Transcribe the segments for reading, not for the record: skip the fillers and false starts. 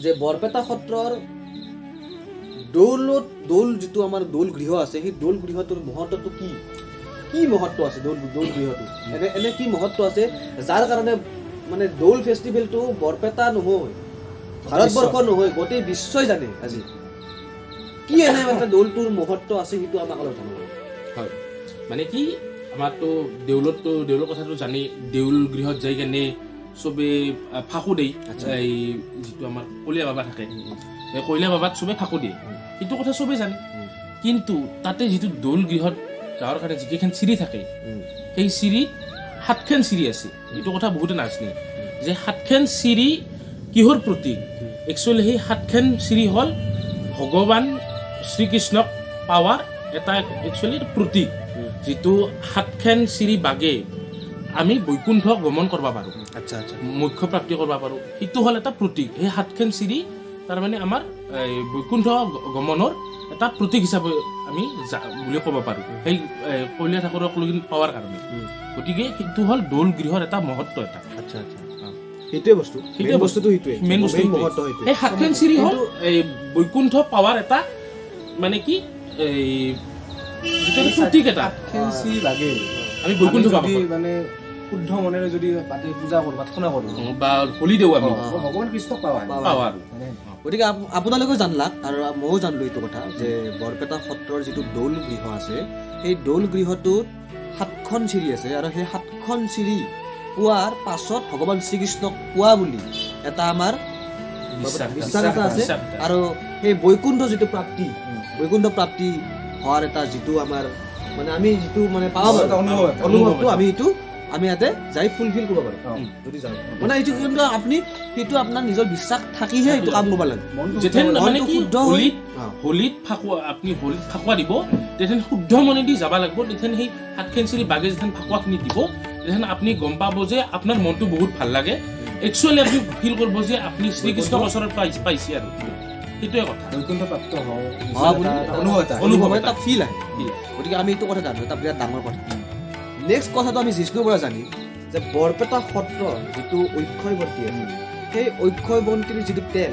যে বৰপেটা সত্ৰৰ দৌলত, দৌল যিটো আমাৰ দৌল গৃহ আছে, সেই দৌল গৃহটোৰ মহত্বটো কি? কি মহত্ব আছে দৌল দৌল গৃহটো? এনে এনে কি মহত্ব আছে যাৰ কাৰণে মানে দৌল ফেষ্টিভেলটো বৰপেটা নহয়, ভাৰতবৰ্ষ নহয়, গোটেই বিশ্বই জানে আজি? কি এনে মানে দৌলটোৰ মহত্ব আছে, সেইটো আমাক অলপ জনাব। হয়, মানে কি, আমাৰতো দেউলততো দেউলৰ কথাটো জানি, দেউল গৃহত যাই কেনে চবে ফাকু দেই। এই যিটো আমাৰ কলীয়া বাবা থাকে, এই কলীয়া বাবাক চবে ফাকু দিয়ে, সেইটো কথা চবে জানে। কিন্তু তাতে যিটো দৌল গৃহত যাৱাৰ কাৰণে যিকেইখন চিৰি থাকে, সেই চিৰিত সাতখন চিৰি আছে। এইটো কথা বহুতে নাজানে যে সাতখন চিৰি কিহৰ প্ৰতীক। একচুৱেলি সেই সাতখন চিৰি হ'ল ভগৱান শ্ৰীকৃষ্ণক পাৱাৰ এটা একচুৱেলি প্ৰতীক। যিটো সাতখন চিৰি বাগে আমি বৈকুণ্ঠ গমন কৰিব পাৰোঁ, আচ্ছা আচ্ছা মোক্ষ প্ৰাপ্তি কৰিব পাৰোঁ, সেইটো হ'ল এটা প্ৰতীক। সেই সাতখন চিৰি তাৰমানে আমাৰ এই বৈকুণ্ঠ গমনৰ এটা প্ৰতীক হিচাপে আমি বুলি ক'ব পাৰোঁ, সেই এই, কলীয়া ঠাকুৰক লগি পাৱাৰ কাৰণে। গতিকে সেইটো হ'ল দৌল গৃহৰ এটা মহত্ব এটা। আচ্ছা আচ্ছা সেইটোৱে বস্তু। সেইটোৱে। মেইন বস্তুটো সেইটোৱে। মেইন বস্তু মেইন সেইটোৱে। মহত্ব সেইটোৱে। সেই সাতখন চিৰি হ'ল এই বৈকুণ্ঠ পাৱাৰ এটা মানে কি, এই যিটো এটা প্ৰতীক এটা। সাতখন চিৰি লাগে আমি বৈকুণ্ঠ আমি পাব যদি পাৰোঁ। মানে শুদ্ধ মনেৰে যদি পাতি পূজা কৰোঁ, প্ৰাৰ্থনা কৰোঁ, বা হোলী দিওঁ আমি, ভগৱান কৃষ্ণক পাওঁ আমি। পাওঁ আৰু। মানে গতিকে আপোনালোকেও জানলাক আৰু ময়ো জানলো এইটো কথা যে বৰপেটা সত্ৰৰ যিটো দৌল গৃহ আছে, সেই দৌল গৃহটোত সাতখন চিৰি আছে আৰু সেই সাতখন চিৰি পোৱাৰ পাছত ভগৱান শ্ৰীকৃষ্ণক পোৱা বুলি এটা আমাৰ বিশ্বাস। বিশ্বাস এটা আছে। বিশ্বাস এটা। আৰু সেই বৈকুণ্ঠ যিটো প্ৰাপ্তি, বৈকুণ্ঠ প্ৰাপ্তি হোৱাৰ এটা যিটো আমাৰ মানে আমি যিটো মানে পাব পাৰোঁ, এটা অনুভৱ এটা। অনুভৱটো আমি সেইটো আমি ইয়াতে যাই ফুলফিল কৰিব পাৰোঁ যদি যাওঁ। মানে এইটো কিন্তু আপুনি সেইটো আপোনাৰ নিজৰ বিশ্বাস থাকিহে এইটো কাম কৰিব লাগে। মনটো যেথেন শুদ্ধ মানে মনটো কি, শুদ্ধ হৈ- হোলীত হোলীত ফাকুৱা, আপুনি হোলীত ফাকুৱা দিব, তেথেন শুদ্ধ মনে দি যাব লাগিব। তেথেন সেই সাতখন চিৰি বাগে যেথেন ফাকুৱাখিনি দিব, তেথেন আপুনি গম পাব যে আপোনাৰ মনটো বহুত ভাল লাগে। একচুৱেলি আপুনি ফিল কৰিব যে আপুনি শ্ৰীকৃষ্ণৰ ওচৰত পাইছে আৰু সেইটোৱে কথা। বৈকুণ্ঠ প্ৰাপ্ত হওঁ হোৱা বুলি এটা অনুভৱ এটা। অনুভৱ অনুভৱ এটা এটা। ফিল আহে। Feel আহে। গতিকে আমি এইটো কথা জানো, এটা বিৰাট ডাঙৰ কথা। নেক্সট কথাটো আমি জিষ্ণুৰ পৰা জানিম যে বৰপেটা সত্ৰৰ যিটো অক্ষয় বন্তি আছে, সেই অক্ষয় বন্তিৰ যিটো তেল,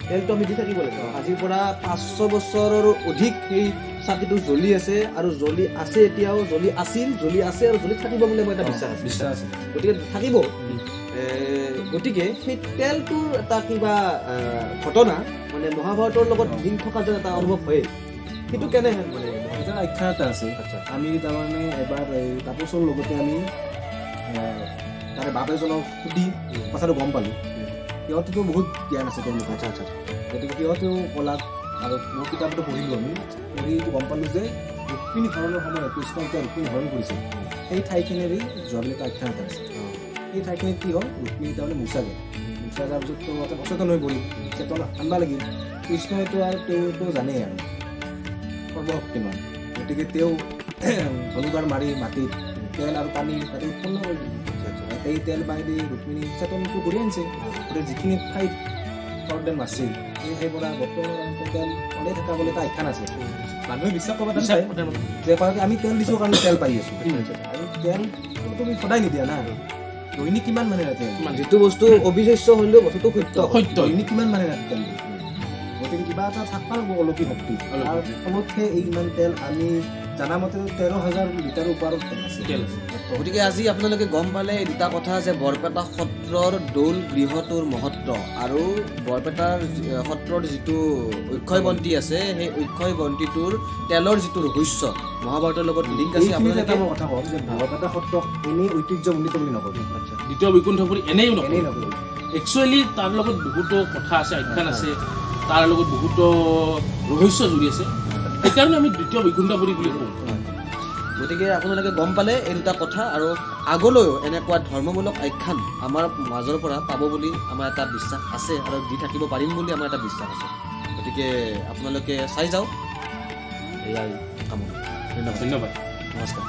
তেলটো আমি দি থাকিব লাগিব। আজিৰ পৰা 500 বছৰৰো অধিক সেই চাকিটো জ্বলি আছে আৰু জ্বলি আছে, এতিয়াও জ্বলি আছিল, জ্বলি আছে আৰু জ্বলি থাকিব বুলি মোৰ এটা বিশ্বাস আছে। বিশ্বাস আছে। গতিকে থাকিব। গতিকে সেই তেলটোৰ এটা কিবা ঘটনা মানে মহাভাৰতৰ লগত লিংক থকা যেন এটা অনুভৱ হয়, সেইটো কেনেহেন মানে? এটা আখ্যান এটা আছে। আমি তাৰমানে এবাৰ এই তাপসৰ লগতে আমি তাৰে বাপ এজনক সুধি কথাটো গম পালোঁ। সিহঁতেতো বহুত জ্ঞান আছে তেওঁলোকৰ। আচ্ছা আচ্ছা গতিকে সিহঁতেও কলাত আৰু মোৰ কিতাপটো পঢ়িলোঁ, আমি পঢ়ি এইটো গম পালোঁ যে ৰুক্মিণী হৰণৰ সময়ত কৃষ্ণই যেতিয়া ৰুক্মিণী হৰণ কৰিছিল, সেই ঠাইখিনিৰে যোৱা বুলি এটা আখ্যান এটা আছে। সেই ঠাইখিনিত কি হ'ল, ৰুক্মিণী তাৰমানে মূৰ্ছা গ'ল। মূৰ্ছা যোৱাৰ পিছত তেওঁ এটা অচেতন হৈ পৰিল। চেতন আনবা লাগিল। কৃষ্ণইতো আৰু তেওঁতো জানেই আৰু সৰ্বশক্তিমান, গতিকে তেওঁ ধনুবাৰ মাৰি মাটিত তেল আৰু পানী তাতে উৎপন্ন কৰি দিলে। সেই তেল পানী দি ৰুক্মিণী চেতনটো ঘূৰি আনিছে। গতিকে যিখিনি ঠাইত শৰদেন নাছিল, সেই ঠাইৰ পৰা বৰ্তমান তেল ওলাই থকা বুলি এটা আখ্যান আছে। মানুহে বিশ্বাস কৰিব টান বিশ্বাস পায় কৰে মানে। যে কয় কি আমি তেল দিছোঁ কাৰণে তেল পাই আছোঁ। আৰু তেল তুমি সদায় নিদিয়া না, দৈনিক কিমান মানে তেল? কিমান? যিটো বস্তু অবিশ্বাস্য হ'লেও বস্তুটো সত্য। সত্য। দৈনিক কিমান মানে তেল দিয়ে? গতিকে কিবা এটা থাকিব লাগিব অলৌকিক শক্তি। অলৌকিক। তাৰ ফলতহে এই ইমান তেল, আমি জানা মতে 13,000 লিটাৰৰ ওপৰত তেল আছে। তেল আছে। গতিকে আজি আপোনালোকে গম পালে এই দুটা কথা যে বৰপেটা সত্ৰৰ দৌল গৃহটোৰ মহত্ব আৰু বৰপেটাৰ সত্ৰৰ যিটো অক্ষয় বন্তি আছে, সেই অক্ষয় বন্তিটোৰ তেলৰ যিটো ৰহস্য মহাভাৰতৰ লগত লিংক আছে। এইখিনিতে আপোনালোকে এটা মই কথা কম যে বৰপেটা সত্ৰক এনেই ঐতিহ্যমণ্ডিত বুলি নকয়। দ্বিতীয় বৈকুণ্ঠপুৰী এনেই এনেই নকয়। নকয়। একচুৱেলি তাৰ লগত বহুতো কথা আছে, আখ্যান আছে, তাৰ লগত বহুতো ৰহস্য জুৰি আছে। সেইকাৰণে আমি দ্বিতীয় বৈকুণ্ঠপুৰী বুলি কওঁ। গতিকে আপোনালোকে গম পালে এই দুটা কথা আৰু আগলৈও এনেকুৱা ধৰ্মমূলক আখ্যান আমাৰ মাজৰ পৰা পাব বুলি আমাৰ এটা বিশ্বাস আছে আৰু দি থাকিব পাৰিম বুলি আমাৰ এটা বিশ্বাস আছে। গতিকে আপোনালোকে চাই যাওক, এয়াই কামনা। ধন্যবাদ। ধন্যবাদ। নমস্কাৰ।